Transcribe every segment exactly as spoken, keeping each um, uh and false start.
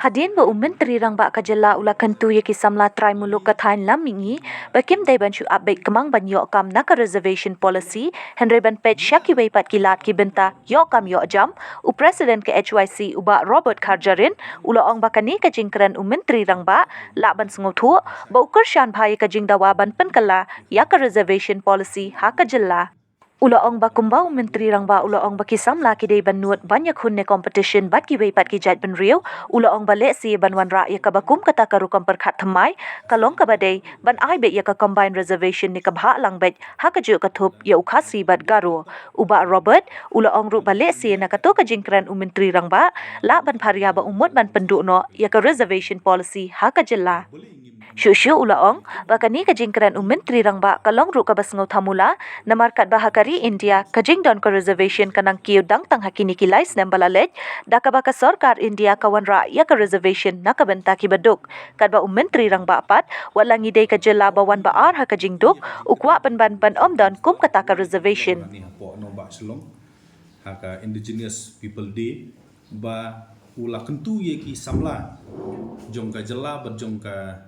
Hadien ba u Myntri Rangbah ka jylla u la kyntu ïa ki samla trai muluk ka thaiñ Lammihngi ba kim dei ban shu ap beit kmang ban ïoh kam na ka reservation policy, hynrei ban peit sha kiwei pat ki lad ki bynta ïoh kam ïoh jam, u President ka H Y C u Bah Robert Kharjahrin u la ong ba kane ka jingkren u Myntri Rangbah lah ban sngewthuh ba u kyrshan bha ïa ka jingdawa ban pynkylla ïa ka reservation policy ha ka jylla. U la ong ba kumba u Myntri Rangbah u la ong ba ki samla ki dei ban nud ban ïakhun ne competition bad kiwei pat ki jaitbynriew. U la ong ba lehse ban wanrah ïa kaba kum kata ka rukom pyrkhat thymmai ka long kaba dei ban ai beit ïa ka combined reservation ne ka bhah lang beit ha kajuh ka thup ïa u Khasi bad Garo. U Bah Robert u la ong ruh ba lehse na kato ka jingkren u Myntri Rangbah lah ban pharia ba u mut ban pynduh noh ïa ka reservation policy ha ka jylla. Shuh shuh u la ong ba kane ka jingkren u Myntri Rangbah ka long ruh kaba sngewthamula, namar katba ha ka ri India ka jingdon ka reservation ka nang kiew dang tang ha kine ki lai snem ba la leit, da kaba ka sorkar India ka wanrah ïa ka reservation na ka bynta kiba duk. Katba u Myntri Rangbah pat, wat la ngi dei ka jylla ba wan ba ar ha ka jingduk, u kwah pynban ban ym don kum kata ka reservation. Ngi hapoh Nongbah Shillong ha ka Indigenous People Day, ba u la kyntu ïa ki samla jong ka jylla bad jong ka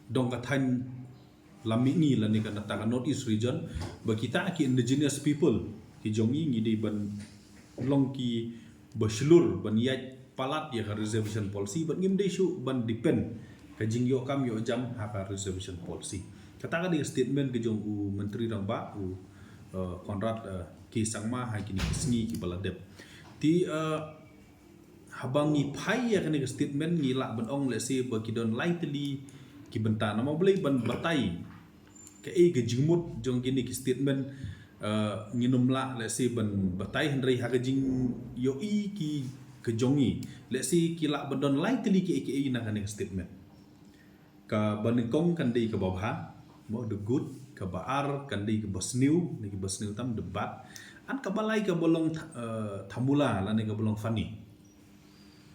dong ka thaiñ Lammihngi lane ka nata ka North East Region, ba kita ki indigenous people ki jong ngi, ngi dei ban long ki ba shlur ban ïaid palat ïa ka reservation policy, bad ngim dei shuh ban depend ka jingïoh kam ïoh jam ha ka reservation policy. Kata ka dei ka statement ka jong u Myntri Rangbah u, uh, Conrad, uh, K Sangma ha kine ki sngi kiba la dep. Te, uh, haba ngi phai ïa kane ka statement ngi lah ban ong lehse ba ki don lai tylli ki bynta. Namar balei? Ban batai kaei ka jingmut jong kine ki statement, uh, ngin ym lah lehse ban batai, hynrei ha ka jingïohi ki ka jong ngi lehse ki lah ban don lai tylli kiei kiei na kane ka statement. Kaba nyngkong kan dei kaba bha, mo, the good, kaba ar kan dei kaba sniew, ne kaba sniew tam, the bad. An kaba lai kaba long tha-, eh, thamula lane kaba long funny.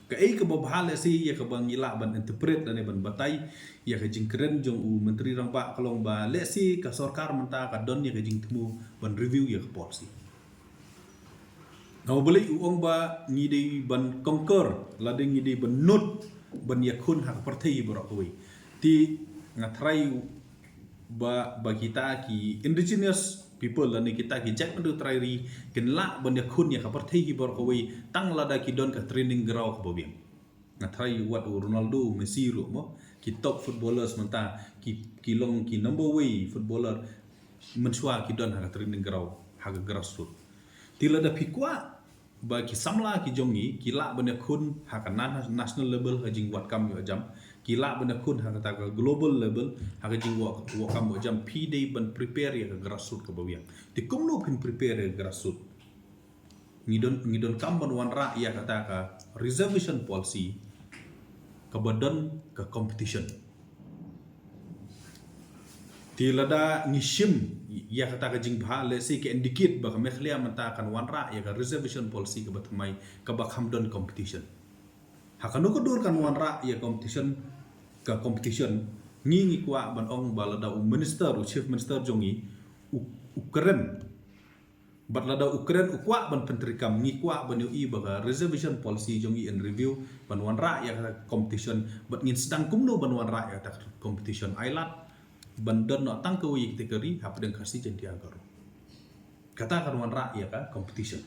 Kaei kaba bha lehse ïa kaba ngi lah ban interpret lane ban batai ïa ka jingkren jong u Myntri Rangbah ka long ba lehse ka sorkar mynta ka don ïa ka jingthmu ban review ïa ka policy. Namar balei? U ong ba ngi dei ban concur, lada ngi dei ban nud ban ïakhun ha ka pyrthei baroh kawei. Te nga tharai ba, ba kita ki indigenous people lane kita ki jaitbynriew trai ri kin lah ban ïakhun ïa ka pyrthei baroh kawei tang lada ki don ka training ground kaba biang. Nga tharai wat u Ronaldo, u Messi ruh, mo, ki top footballers mynta, ki, ki long ki number way footballer, mynshuwa ki don ha ka training ground, ha ka grassroot. Te lada phi kwah ba ki samla ki jong ngi ki lah ban ïakhun ha ka na-, national level ha ka jingwad kam ïoh jam, ki lah ban ïakhun ha kata ka global level ha ka jingwad, wad kam ïoh jam, phi dei ban prepare ïa ka grassroot kaba biang. Te kumno phin prepare ïa ka grassroot? Ngi don, ngi donkam ban wanrah ïa kata ka reservation policy kaba don ka competition. Te lada ngi shim ïa kata ka jingbha, lehse ka indicate ba ka Meghalaya mynta kan wanrah ïa ka reservation policy kaba thymmai, kaba kham don competition. Ha kano ka dur kan wanrah ïa competition, ka competition, ngi, ngi kwah ban ong ba lada u minister, u chief minister jong ngi, u, u kren, bad lada u kren u kwah ban pyntreikam, ngi kwah ban ïohi ba ka reservation policy jong ngi in review, ban wanrah ïa ka competition, bad ngin sdang kumno ban wanrah ïa ka competition. Ai lad ban don noh tang kawei ïa kita ka ri hapdeng Khasi, Jaiñtia, Garo. Kata kan wanrah ïa ka competition.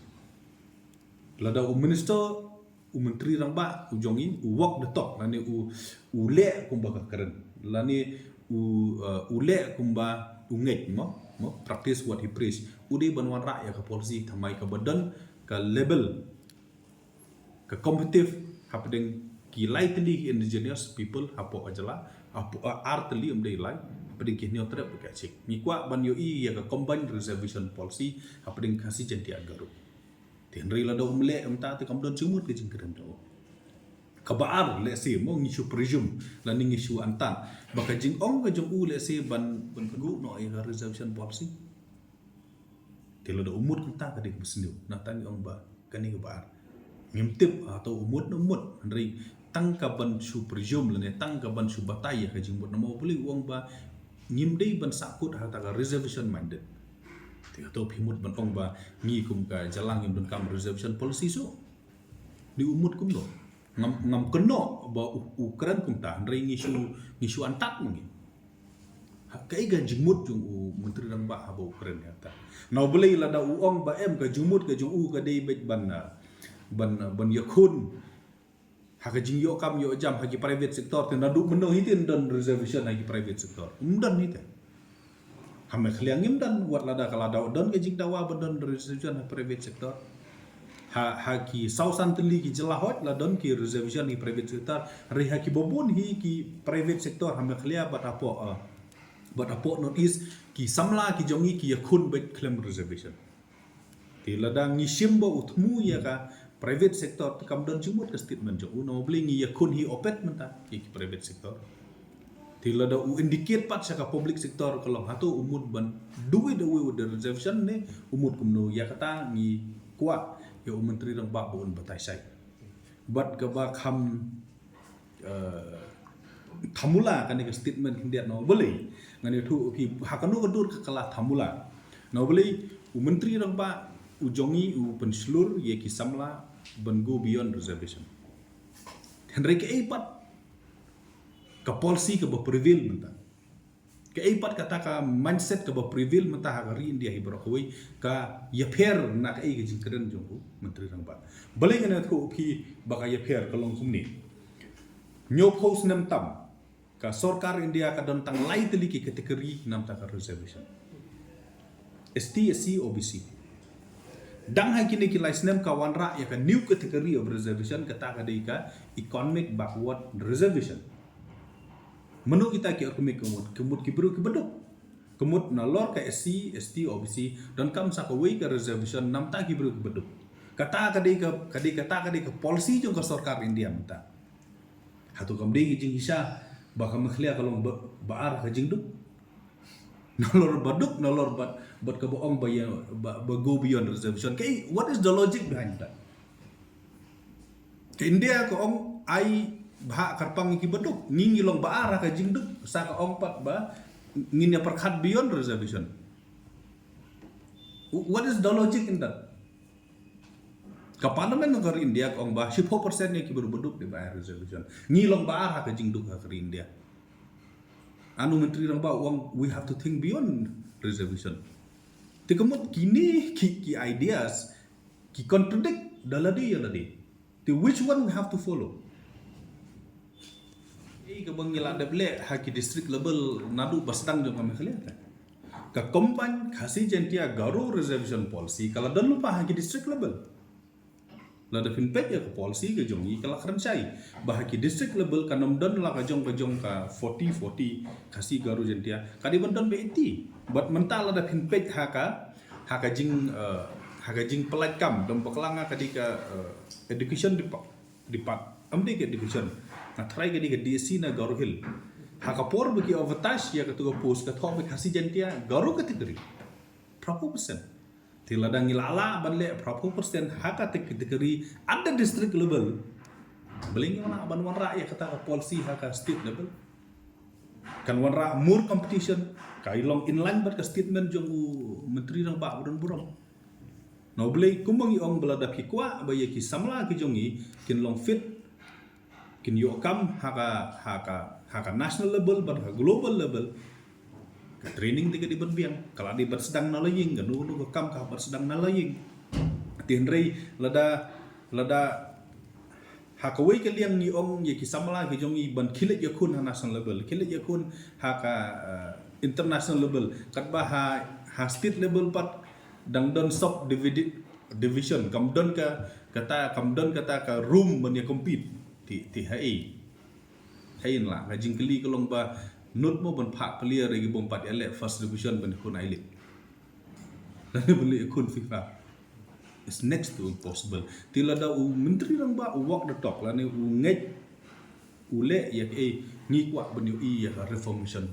Lada u minister, u Myntri Rangbah u jong ngi, u walk the talk, lane u, u leh kumba ka kren, lane u, uh, u leh kumba u ngeit, mo, mo, practice what he preach. U dei ban wanrah ïa ka policy thymmai kaba don ka level, ka competitive hapdeng ki lai tylli ki indigenous people hapoh ka jylla, hapoh, uh, ar tylli, ym dei lai, hapdeng ki hynñiew tarik bad ka Achik. Ngi kwah ban ïohi ïa ka combined reservation policy hapdeng Khasi, Jaiñtia, Garo. Te hynrei lada um leh mynta te kam don jingmut ka jingkren jong u. Kaba ar, lehse, mo, ngi shu presume lane ngi shu antan ba ka jingong ka jong u lehse ban, ban pynguh noh ïa ka reservation policy. Te lada u mut kumta ka dei kaba sniew, nangta ngi ong ba kane kaba ar. Ngim tip hato u mut ne um mut, hynrei tang ka ban shu presume lane tang ka ban shu batai ïa ka jingmut, namar balei? U ong ba ngim dei ban sahkut ha kata ka reservation minded. Te hato phi mut ban ong ba ngi kum ka jylla ngim donkam reservation policy shuh? Dei u mut kumno? Ngam ngam kynnoh ba u, u kren kumta, hynrei ngi shu, ngi shu antad ma ngi. Ha, kaei ka jingmut jong u Myntri Rangbah haba u kren ïa kata? Na u Blei lada u ong ba em ka jingmut ka jong u ka dei beit ban, ah, ban, ah, ban ïakhun ha ka jingïoh kam ïoh jam ha ki private sector, te naduh mynno hi te ym don reservation ha ki private sector? Ym don hi te. Ha Meghalaya ngim don, wat lada ka la daw don ka jingdawa ban don reservation ha private sector. Ha, ha ki saw san tylli ki jylla hoi la don ki reservation ha ki private sector. Hynrei ha kiba bun hi ki private sector ha Meghalaya bad hapoh, ah, bad hapoh North East, ki samla ki jong ngi ki ïakhun beit khlem reservation. Te lada ngi shim ba u thmu ïa ka private sector, te kam don jingmut ka statement jong u. Na u Blei ngi ïakhun hi opet mynta ïa ki private sector. Te lada u indicate pat sha ka public sector ka long, hato u mut ban do it away with the reservation ne u mut kumno? Ïa kata ngi kwah ïa u Myntri Rangbah ba un batai shai. Bad kaba kham, eh, thamula kane ka statement khyndiat, na u Blei ngan ïathuh ïa phi ha kano ka dur ka la thamula. Na u Blei u Myntri Rangbah u jong ngi u pynshlur ïa ki samla ban go beyond reservation. Hynrei kaei pat ka policy kaba prevail mynta? Kaei pat kata ka mindset kaba prevail mynta ha ka ri India hi baroh kawei, ka ïapher na kaei ka jingkren jong u Myntri Rangbah? Balei ngan ïathuh ïa phi ba ka ïapher? Ka long kumne. Hynñiewphew snem tam ka sorkar India ka don tang lai tylli ki category namta ka reservation: S T, S C, O B C. Dang ha kine ki lai snem ka wanrah ïa ka new category of reservation, kata ka dei ka economic backward reservation. Mano kita ki economic? Ka mut, ka mut ki briew kiba duk. Ka mut nalor ka S C, S T, O B C, donkam sa kawei ka reservation namta ki briew kiba duk. Kata ka dei ka, ka dei, kata ka dei ka policy jong ka sorkar India mynta. Hato kam dei ka jinghisha ba ka Meghalaya ka long ba, ba ar ka jingduk? Nalor ba duk, nalor bad, bad kaba ong ba ïa, ba, ba go beyond reservation. Kaei, what is the logic behind that? Ka India ka ong ai bha kyrpang ïa kiba duk, ngi ngi long ba ar ka jingduk, sa ka ong pat ba ngin ïa pyrkhat beyond reservation. What is the logic in that? Ka Parliament ka ri India ka ong ba shiphew percent ïa ki briew ba duk dei ba ai reservation. Ngi long ba ar ha ka jingduk ha ka ri India. Anu Myntri Rangbah u ong we have to think beyond reservation. Te ka mut kine ki, ki ideas ki contradict da lade ïa lade. Te which one we have to follow? Ei, kaba ngi la dep leh ha ki district level naduh ba sdang jong ka Meghalaya te. Ka combined Khasi Jaintia Garo reservation policy ka la don lypa ha ki district level. Lada phin peit ïa ka policy ka jong ngi ka la kren shai ba ha ki district level kan ym don la ka jong, ka jong ka forty forty Khasi Garo Jaintia, ka dei ban don ba eighty. Bad mynta lada phin peit ha ka, ha ka jing, eh, ha ka jingpynlait kam, dang bakla nga ka dei ka, eh, education depa-, depart, ym dei ka education, nga tharai ka dei ka D S C na Garo Hill. Ha ka por ba ki advertise ïa katu ka post ka thoh ba Khasi Jaintia Garo category. Phraphew percent. Te lada ngi la lah ban leh phraphew percent ha ka category at the district level, balei ngi wanrah, ban wanrah ïa kata ka policy ha ka state level? Kan wanrah more competition, ka long in line bad ka statement jong u Myntri Rangbah ba don burom. Na u Blei, kumba ngi ong, ba lada phi kwah ba ïa ki samla ki jong ngi kin long fit, kin ïoh kam ha ka, ha ka, ha ka national level bad ha global level, ka training te ka dei ban biang, ka la dei ban sdang na la ïing, kano kano ka kam ka ban sdang na la ïing. Te hynrei lada, lada ha kawei ka liang ngi ong ïa ki samla ki jong ngi ban khie leit ïakhun ha national level, khie leit ïakhun ha ka, eh, international level, katba ha, ha state level pat dang don sub dividi-, division, kam don ka, kata, kam don kata ka room ban ïa compete. Te, te haei? Haei la ka jingkylli ka long ba nud mo ban phah player ïa ki bym pat ïaleh first division ban ïakhun I-League lane ban ïakhun FIFA? It's next to impossible. Te lada u Myntri Rangbah u walk the talk lane u ngeit, u leh ïa kaei ngi kwah ban ïohi ïa ka reformation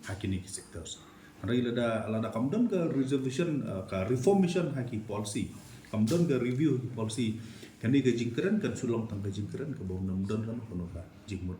ha kine ki sectors. Hynrei lada, lada kam don ka reservation, eh, ka reformation ha ki policy, kam don ka review ha ki policy, kane ka jingkren kan shu long tang ka jingkren kaba ym don kano kano ka jingmut.